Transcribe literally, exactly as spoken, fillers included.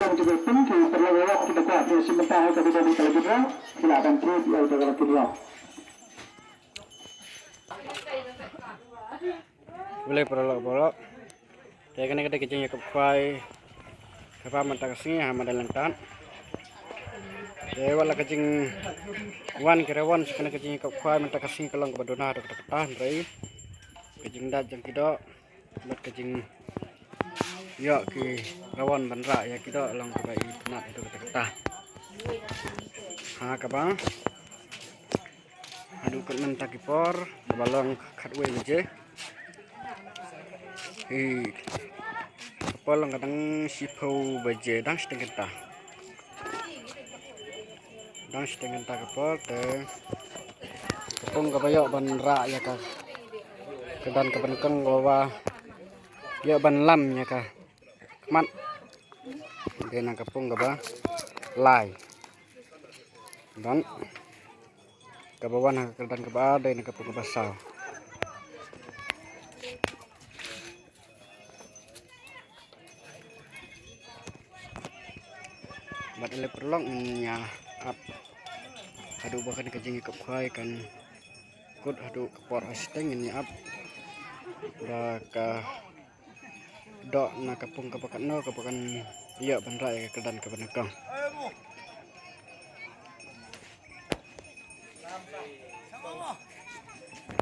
Ki pun ki perlu ki da kwah ki simpan ha ka bidang ka la ki draw. Ki la ban trip ïa ka la ki draw. Balei paralok, paralok. Te kane ka dei ka jingïakop khwai kaba mynta ka sngi ha madan Langtat. Te wat la ka jingwan ki rawon sha kane ka jingïakop khwai mynta ka sngi ka long kaba duna haduh katta katta, hynrei ka jingdait jong ki doh bad ka jingïoh ki rawon ban rah ïa ki doh long kaba itynnad haduh katta katta. Ha kaba haduh kat mynta ki por kaba long khatwei baje. Hi, ka por long ka dang shiphew baje, dang shiteng kynta. Dang shiteng kynta ka por te ka pung kaba ïoh ban rah ïa ka kyrdan kaba nyngkong, kaba ïoh ban lam ïa ka khmat dei na ka pung kaba lai. Don kaba wan ha ka kyrdan kaba ar dei na ka pung kaba saw. Bad ale paralok, ngin ïa ap haduh ba kan ka jingïakop khwai kan kut haduh ka por ha shiteng, ngin ïa ap ba ka doh na ka pung kaba katno kaba kan ïoh ban rah ïa ka kyrdan kaba nyngkong.